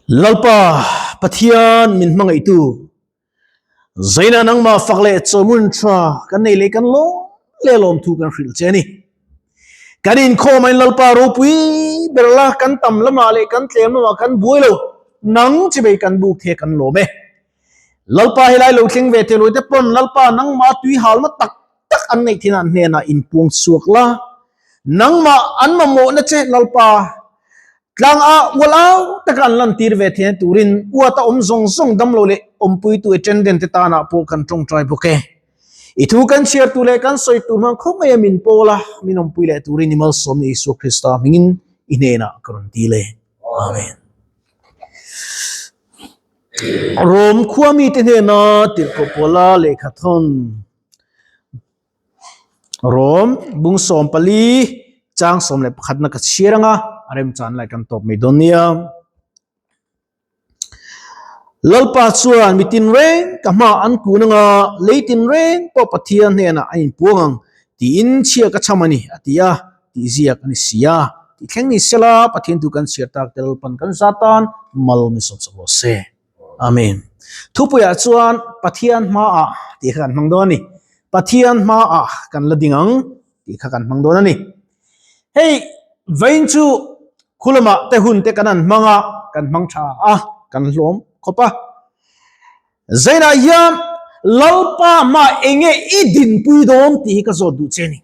Lalpa Pathian min hmangaihtu, Zaina nangmah fak leh chawmun tha kan nei leh kan lawm leh lawmthu kan hrilh che a ni. Kan inkhawm ain Lalpa ropui ber la kan tam lamah leh kan tlem lamah kan buai lo, nang chibei kan buk the kan lawm e. Lalpa helai lo thleng ve thei lawite pawn Lalpa nangmah tui halna tak tak an neih thin an hnenah inpuang chhuak la, nangmah an mamawhna che Lalpa tlang ah ual au taka an lantir ve theihna turin uata awm zawng zawng damlo leh awmpuitu attendant te tanah pawh kan tawngtai bawk e. I thu kan chhiar tur leh kan sawi tur hmang khawp mai a min pawl a, min awmpui leh turin i malsawmna Isua Krista hmingin i hnenah ka rawn dil e. Amen. Rom khua mite hnena tirhkoh pawla lehkha thawn Rom bung 14 chang 11 na ka chhiar anga a remchan lai kan tawp mai dawn nia. Lalpa chuan mi tinreng ka hma an kun anga lei tinreng pawh Pathian hnenah a inpuang ang tiin chhia ka chham a ni a ti a. Tih ziak a ni si a, tih thleng ni sela Pathian thu kan chhiar tak tel pan kan za tan mal min sawm sak rawh se. Amen. Thupuiah chuan Pathian hmaah tih kha kan hmang dawn a ni. Pathian hmaah kan la ding ang tih kha kan hmang dawn a ni. Hei vain chu khulamah te hun te kan han hmang a, kan hmang tha a, kan hlawm khawp a. Zainah hian Lalpa hmaah enge i dinpui dawn tih hi ka zawt duh che a ni.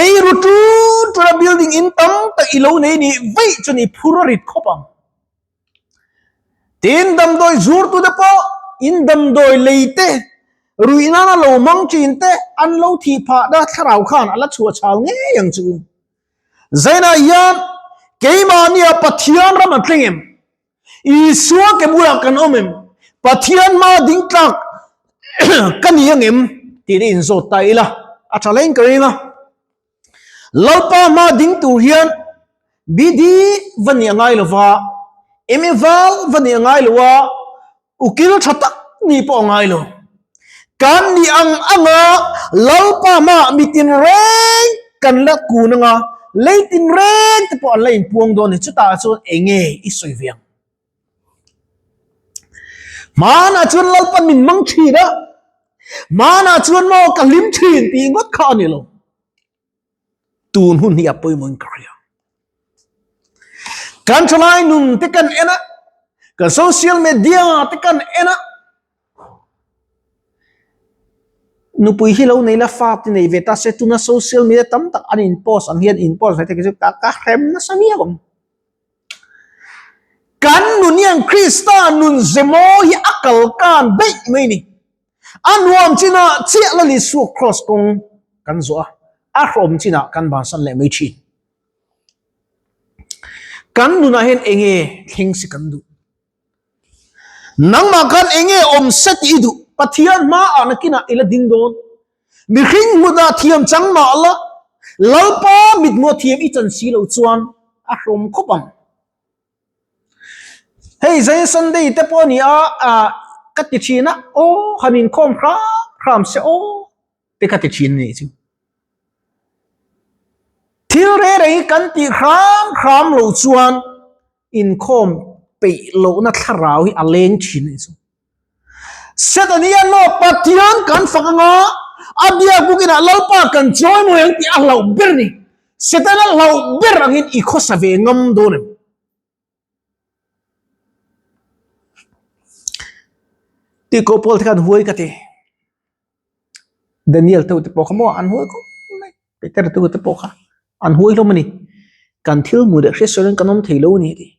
Ei ru tun tuna building in tam tak i lo nei nih vaih chuan i phur a rit khawp ang. Tin damdawi zur tute pawh in damdawi lei te ruih nana lo mang thin te an lo thih phah na thlarau khan a la chhuah chhal ngei ang chu. Zainah hian keimahnia Pathian ram a thleng em? Isua ke bulah kan awm em? Pathian hma ding tlak ka ni ang em? Tih te inzawt ta ila, a tha hleng ka ring a. Lalpa hma ding tur hian BD va nih a ngai lova, MA val va nih a ngai lo a, Ukil tha tak ni pawh a ngai lo. Kan nih ang anga Lalpa hmaah mi tinreng kan la kun anga lei tinreng te pawh an la inpuang dawn a ni. Chutah chuan eng nge i sawi ve ang? Hmanah chuan Lalpa min mang thin a, hmanah chuan maw ka hlim thin tih ngawt kha a ni lo. Tun hun hi a pawimawhin ka hria. Kan thalai nun te kan en a, kan social media te kan en a, nupui hi lo nei la fa te nei ve ta se tuna social media tam tak an in post ang hian in post ve te khi chu ka ka hrem nasa viau ang. Kan nun hian Krista nun ze mawi hi a kal kan daih mai ni. A nuam chinah chiah la Isua cross kawng kan zawh a, a hrawm chinah kan bansan leh mai thin. Kan nunah hian enge thleng si kan duh? Nangmah khan enge awm se tih i duh? Pathian hmaah nakinah i la ding dawn. Mihring hmunah thiam chang mah la, Lalpa mithmuh thiam i chan si lo chuan a hrawm khawp ang. Hei zai Sunday te pawh a ni a, ah ka ti thin a, aw han inkhawm hram hram se aw te ka ti thin a nih chu. Thil reng reng hi kan tih hram hram loh chuan inkhawm peih lohna thlarau hi a leng thin a nih chu. Satan hian maw Pathian kan fak anga a biak buk inah Lalpa kan chawi mawi ang tih a hlauh ber a ni. Satan a hlauh ber angin i khawsa ve ngam dawn em? Tih koh pawl te khan huai ka ti. Daniel te te pawh kha maw an huai khawp mai. Peter te te pawh kha an huai hlawm a ni. Kan thil hmuh leh hriatsualin kan awm thei lo a ni tih.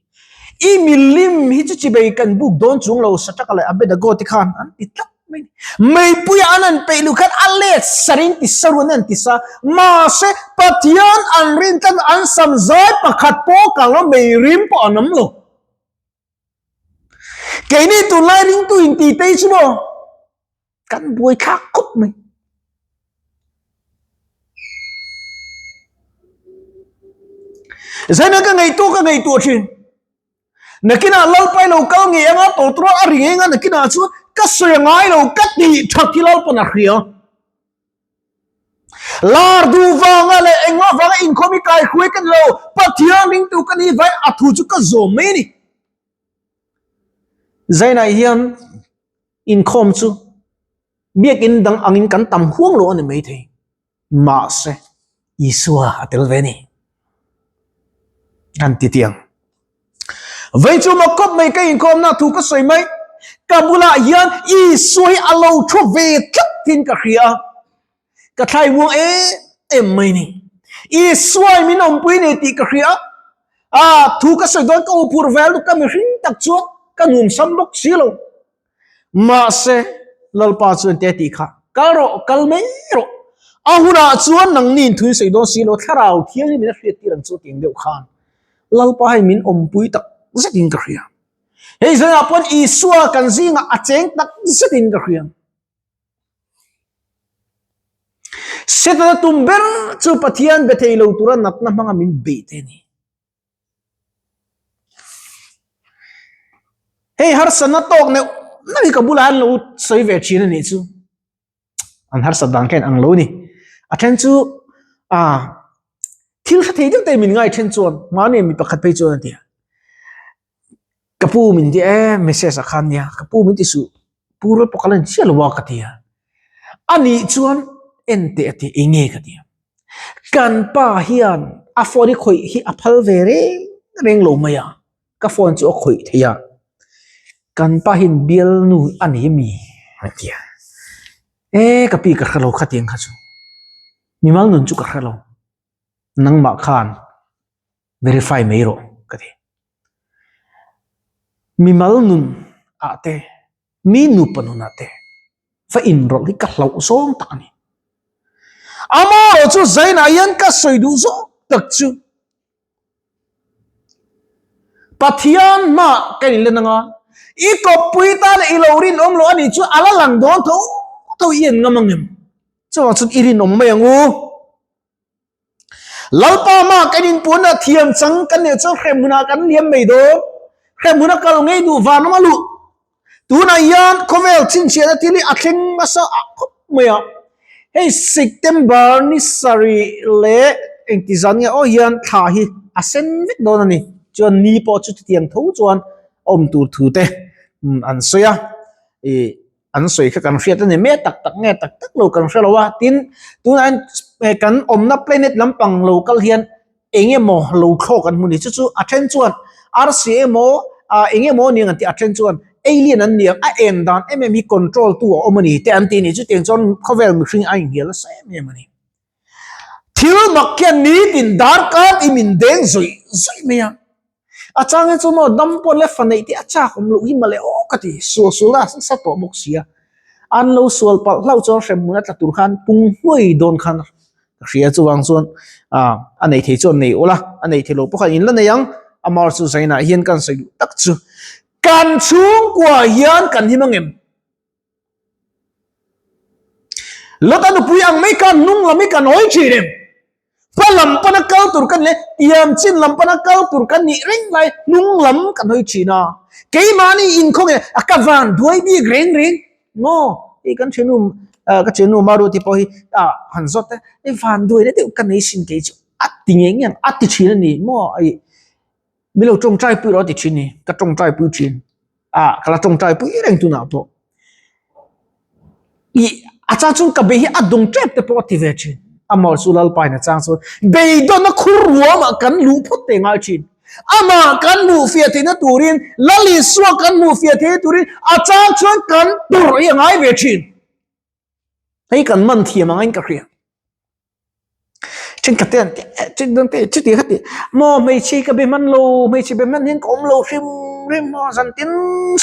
I milim hi chu chibei kan buk dawn chung lo Satraka leh Abednego te khan an ti tlat mai ni. Meipuia an han peih luh khan a let sarin ti sa ruan an ti sa. Mahse Pathian an rin tlat an sam zai pakhat pawh kang lo meirim pawh an awm lo. Keini tunlai ringtu inti te hi chu maw kan buai thlak khawp mai. Zaina ka ngaihtuah ka ngaihtuah thin. Nakinah Lalpai lo kal ngei anga tawltawlh a ri ngei anga nakinah chuan ka sawi a ngai lo ka tih that hi Lalpan a hria. Lar duh vanga leh engmah vanga inkhawm hi kai hruai ka ni lo, Pathian ringtu ka ni vai a thu chu ka zawm mai a ni. Zainah hian inkhawm chu biakin dang angin kan tam huang lo a ni maithei. Mahse, Isua a tel ve a ni. Kan ti tiang. Vei chu maw kawp mai ka inkhawmna thu ka sawi mai. Ka bulah hian Isua hi a lo thu ve tlat thin ka hria a. Ka thlai muang em em mai ni. Isua hi min awmpui nei tih ka hria a. A thu ka sawi dawn ka uphur vel ka mihring tak chuan ka nuamsam bawk si lo. Mahse, Lalpa chuan te tih kha, Kal rawh, kal mai rawh. A hunah chuan nangni in thu in sawi dawn si lo, Thlarau Thianghlim in a hriattir ang chu tiang deuh khan Lalpa hei min awmpui tak zetin ka hria. Hei zingah pawn Isua kan zingah a cheng tak zetin ka hria. Setana tum ber chu Pathian be thei lo tura natna hmanga min beih te a ni. Hei harsatna tawk neuh neuh hi ka bulah hian lo sawi ve thin a nih chu. An harsat dan kha in ang lo a ni. A then chu ah thil hre thei deuh te min ngai then chuan mahni mi pakhat phei chuan a ti a. Ka pu min ti e message ah khan nia ka pu min ti suh pu rual pawh ka la inchhiar lo a ka ti a. A nih chuan en teh a ti eng nge ka ti a. Kan pa hian a phone hi khawih hi a phal ve reng reng lo mai a, ka phone chu a khawih thei a, kan pa hian bialnu a nei ami a ti a, e ka pi ka hre lo khatiang kha chu, mimal nun chu ka hre lo, nangmah khan verify mai rawh ka ti. Mimal nun ah te Mi nupa nunah te va inrawlh hi ka hlauh zawng tak a ni. Amaherawh chu Zainah hian ka sawi duh zawk tak chu Pathian hmaah ka inlen anga i kawppui tan i lo rinawm loh a nih chu a la lang dawn tho tho i en ngam ang em? Chuvang chuan i rinawm mai ang u. Lalpa hma kan inpuan a thiam chang kan neih chuan hremhmunah kan liam mai dawn. Hremhmun a kal ngei duh van awm a luh. Tunah hian khawvel chhinchhiahna thil hi a thleng nasa ah khawp mai a. Hei September ni sarih leh engti zan nge aw hian thla hi a sen vek dawn a ni. Chuan ni pawh chu chutiang tho chuan a awm tur thu te an sawi a. Ih an sawi kha kan hriat a ni mai tak tak nge tak tak lo kan hre lo a tin tunah hian kan awmna planet lampang lo kal hian eng emaw lo thlawk an hmu ni chu chu a then chuan arsi emaw ah eng emaw aniang an tih a then chuan alien an ni ang a en dan em em hi control tu a awm a ni te an tih a ni chutiang chuan khawvel mihring a inhnial nasa em em a ni thil mak hian nitin darkar i min deng zawih zawih mai a. A chang hi chu maw dam pawh le fa neih te a chak awm loh hi mawle aw ka ti sual sual a sa tawh bawk sia an lo sual palh hlauh chuan hremhmun a tla tur khan pung hnuai dawn khan ka hria chuvang chuan ah a nei thei chuan nei ula a nei thei lo pawh khan in la nei ang amah chu zainah hian kan sawi duh tak chu kan chhungkua hian kan him ang em. Lota nupui ang mai khan hnung lam hi kan hawi thin em? Hma lam pana kal tur kan leh tiam chin lam pana kal tur kan nih reng lai hnung lam kan hawi thin a. Keimahni inkhawng e a ka van duai bik reng reng maw? Hei kan thiannu ka thiannu Maruti pawh hi ah han zawt e i van duai na deuh ka nei sin kei chu a ti ngei ngei ang a ti thin a ni maw? Min lo tawngtai pui rawh a ti thin ni, ka tawngtai pui thin. Ah, ka la tawngtai pui reng tunah pawh. I a chang chuan ka bei hi a dawng tep te pawh a ti ve thin. Amah chu Lalpa in a chang chuan beidawnna khur ruamah kan luh phawt te ngai thin. Amah kan hmuh fiah theihna turin, Lal Isua kan hmuh fiah theihna turin a chang chuan kan tawrh hi a ngai ve thin. Hei kan man thiam ang in ka hria. Thenkhat te an ti eh chut dawn te chuti kha ti maw hmeichhe ka be hman lo hmeichhe be hman hian ka awm lo hrim hrim maw zan tin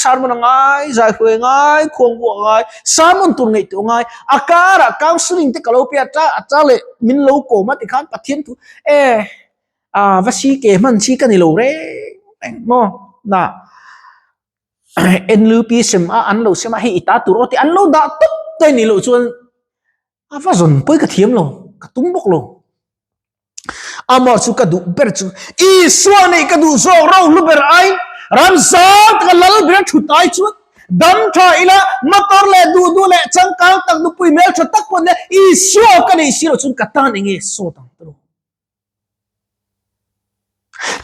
sermon a ngai zai hruai a ngai khuang buah a ngai sermon tur ngaihtuah a ngai a karah counselling te ka lo pe a ta a ta leh min lo kawm a tikhan Pathian thu eh ah va si ke hman chi ka ni lo reng reng maw na NLUP sem a an lo sem a hei i ta tur aw tih an lo dah tawp te ni loh chuan A va zawn pawi ka thiam lo, ka tum bawk lo. Amah chu ka duh ber chu Isua neih ka duh zawk ro hlu ber ai, ram zau taka lal ber a thut ai chuan. Dam tha ila motor leh duh duh leh changkang tak nupui hmeltha tak pawh nia Isua ka nei si lo chuan ka tan enge sawt ang tawh.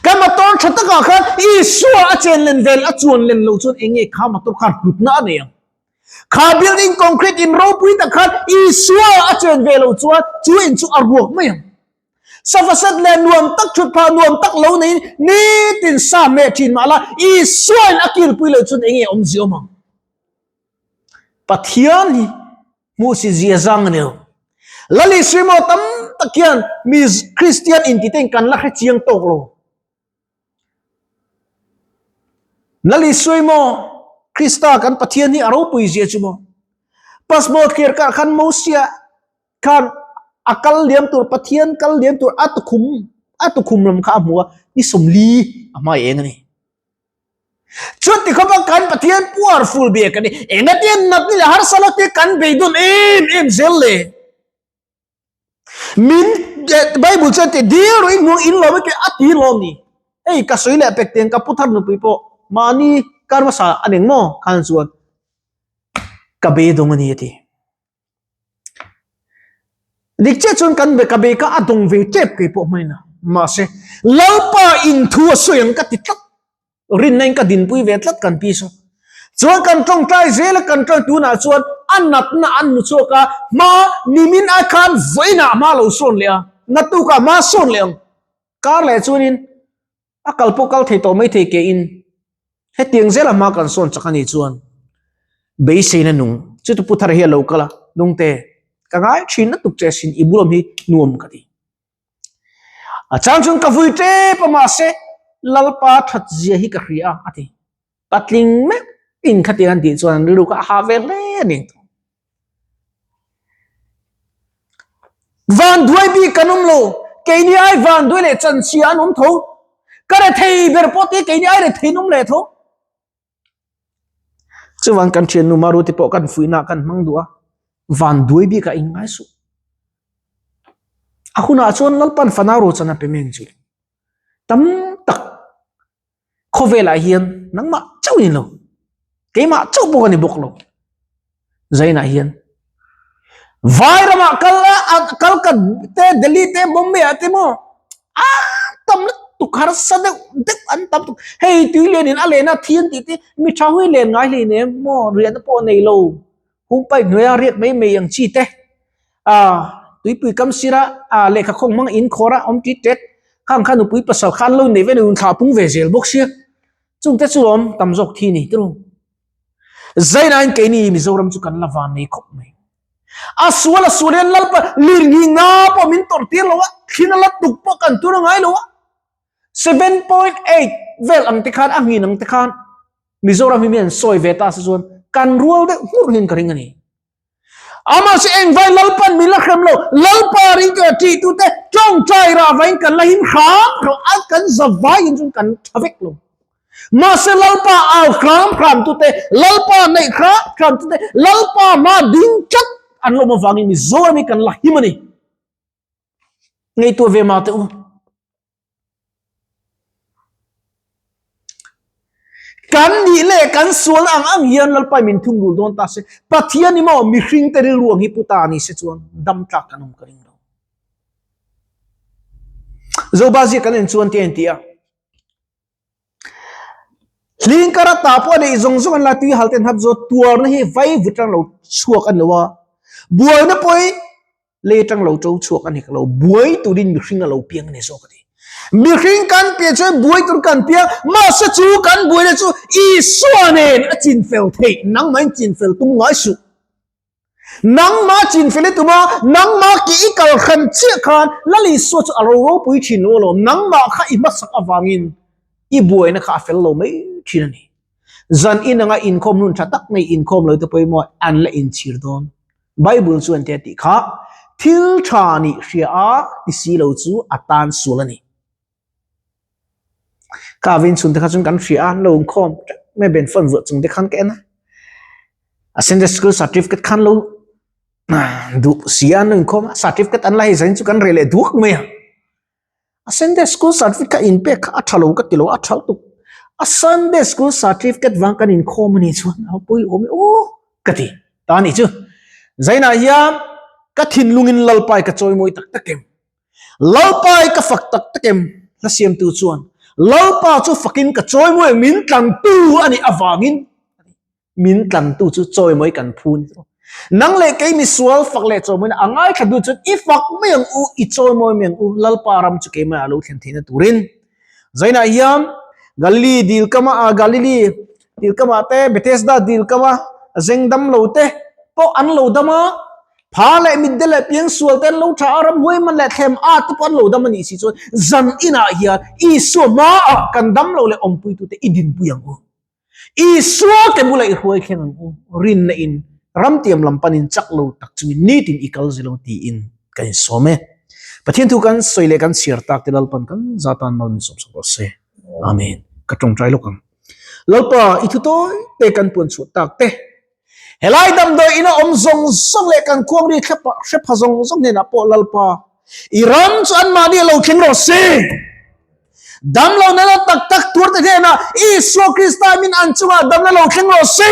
Ka motor tha takah khan Isua a chen len vel a chuan len lo chuan enge kha motor khan hlutna a nei ang. Kha building concrete in ropui tak khan Isua a chen ve lo chuan chu in chu a ruak mai ang. Safa set leh nuam tak thut phah nuam tak lo neiin nitin sa meh thin mah la Isuain a kilpui lo chuan enge awmzia awm ang. Pathian hi hmuh si zia zang a ni lo. Lal Isua maw tam tak hian mi Kristian intitein kan la hre chiang tawk lo. Lal Isua maw Krista kan Pathian hi a ropui zia chu maw. Pasmawt thlir kah khan Mosia khan a kal liam tur Pathian kal liam tur a tukhum a tukhum lam kha a hmu a ni 40 a hmai eng a ni. Chuti khawpa kan Pathian puar ful be kan ni engatian natni leh harsa lo te kan beidun em em zel le. Min Bible chuan ti dil rawh in hmuh in lo vek a ti lawm ni. Hei ka sawi leh pek tiang ka pu thar nupui pawh mahni kar hmasa a neng maw khan chuan ka beidawng a ni a ti. Dik chiah chuan kan be ka bei kha a dawng ve tep kei pawh hmain a. Mahse Lalpa in thu a sawi ang ka ti tlat. Rinna in ka dinpui ve tlat kan pi saw. Chuan kan tawngtai zel a kan tawng tunah chuan a natna an hmu chhuak a, hma nimin ai khan vawiinah hma lo sawn leh a, naktukah hma sawn leh ang. Kar leh chuanin a kal pawh kal thei tawh mai thei ke in hetiang zela hma kan sawn chak a nih chuan beiseina nung chuti pu thar hi a lo kal a, Nungte ka ngai thin lutuk che asin i bulawm hi nuam ka ti. A chang chuan ka vui tep a mahse Lalpa that zia hi ka hria a ti. Patling meuh in khatiang an tih chuan an rilru kha a ha ve hle a ni. Van duai bik kan awm lo, keini ai van duai leh chanchhia an awm tho. Ka rethei ber pawh te keini ai rethei an awm leh tho. Chuan kan thiannu Maruti pawh kan fuihna kan hmang duh a, van duai bikah in ngai suh. A hunah chuan Lalpan fanau rochan a pe meng chu. Tam tak khawvelah hian nangmah chauh ni lo, keimah chauh pawh ka ni bawk lo. Zainah hian vai ramah kal a kal ka te Delhi te Bombay ah te maw a tam lutuk harsa deuh deuh an tam tuk hei tui lian in a len a thi an tih te mi tha hui len ngai hlei nem maw riahna pawh nei lo hung pipe hnuaia riak mai mai ang chi te ah tuipui kam sira ah lehkha khawng hmang in khawr a awm tit tet khang kha nupui pasal kha an lo nei ve lo thlah pung ve zel bawk sia chungte chu awm tam zawk thi ni turu. Zainain keini Mizoram chu kan la van nei khawp mai. A sual a sual hian Lalpa lirnghing nga pawh min tawrh tir lo a, thlin a la tuk pawh kan tur a ngai lo a. 7.8 vel ang te khan a nghin ang te khan Mizoram hi mi an sawi ve ta se chuan kan rual deuh hmur hian ka ring a ni. Amah chu engvai Lalpan min la hrem lo, Lalpa ring te ṭih tu te ṭawngṭai rah vaiin kan la him hram hram a, kan za vaiin chuan kan ṭha vek lo. Mahse Lalpa au hram hram tu te, Lalpa neih hram hram tu te, Lalpa hma ding tlat an lawm avangin Mizoram hi kan la him a ni. Ngaihtuah ve mah teh u. Kan nih leh kan sual ang ang hian Lalpa min thungrul dawn ta se, Pathian hi maw mihring te rilru ang hi pu ta ni se chuan dam tlak kan awm ka ring lo. Zoba zia kan en chuan te an ti a. Hling kara ta pawh a neih zawng zawng an la tui hal ten hap zo tuarna hi vai vut tang lo chhuak an lo a. Buaina pawh hi lei atang lo to chhuak a ni ka lo buai turin mihring a lo piang a ni zawk a ti. Mihring kan pian chuan buai tur kan piang, mahse chu kan buaina chu Isua nen a chinfel theih, nangmahin chinfel tum ngai suh. Nangmah chinfel i tum a, nangmah ki i kal hrem chiah khan Lal Isua chu a ro ropui thin lo alawm, nangmah kha i hmasak avangin i buaina kha a fel lo mai thin a ni. Zan inanga inkhawm hun tha tak mai inkhawm lo te pawimawh an la inchhir dawn. Bible chuan te a tih kha, Thil tha nih hria a ti si lo chu a tan sual a ni. Ka vin chhun te kha chuan kan hria a, an lo inkhawm teuh mai ben phone vuah chung te khan ka en a. A Sunday school certificate khan lo duh si a, an lo inkhawm a, certificate an la hei zain chu kan reh leh duak mai a. A Sunday school certificate kha inpek kha a tha lo ka ti lo, a tha lutuk. A Sunday school certificate vang kan inkhawm a nih chuan a pawi awm e aw ka ti ta a nih chu. Zainah hian ka thinlungin Lalpai ka chawimawi tak tak em? Lalpai ka fak tak tak em? Hla siamtu chuan Lalpa chu fakin ka chawimawi min tlantu a nih avangin min tlantu chu chawimawi kan phu ni tawh. Nang leh kei misual fak leh chawimawina a ngaithla duh chuan i fak mai ang u, i chawimawi mai ang u, Lalpa ram chu keimah a lo thlen theihna turin. Zainah hian Galili dil kama ah Galili dil kamah te Bethesda dil kama zeng dam lo te pawh an lo dam a, pha leh mitde leh piangsual te an lo tha a, ramhuai man leh thlem at te pawh an lo dam a nih si chuan zan inah hian Isua hmaah kan dam lo leh awmpuitute i dinpui ang u. Isua ke bula i hruai thleng ang u, rinna in ramtiam lam panin chak lo tak chungin nitin i kal zilo tiin kan insawm e. Pathian thu kan sawi leh kan chhiar tak te Lalpan kan zatan mal min sawm sak rawh se. Amen. Ka tawngtai lawk ang. Lalpa i thu tawi te kan puan chhuah tak te. Helai damdawi ina awm zawng zawng leh kan khuangri thlapa hrepha zawng zawng hnenah pawh Lalpa i ram chu anmahni a lo thleng rawh se. Damlohna la tak tak tuarte hnenah Isua Krista min an chungah damna lo thleng rawh se.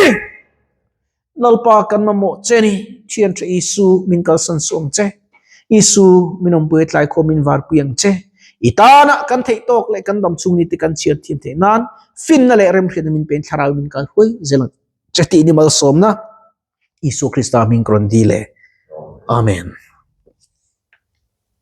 Lalpa kan mamawh che ni, Thian tha Isu min kalsan suh ang che. Isu min awmpui tlai khawm min varpui ang che. I tana kan theih tawk leh kan dam chhung ni te kan chhiar thiam theih nan finna leh remhriatna min pen thlarau min kal huai zel ang. Che tih ni malsawmna Isua Krista hming ka rawn dil e. Amen.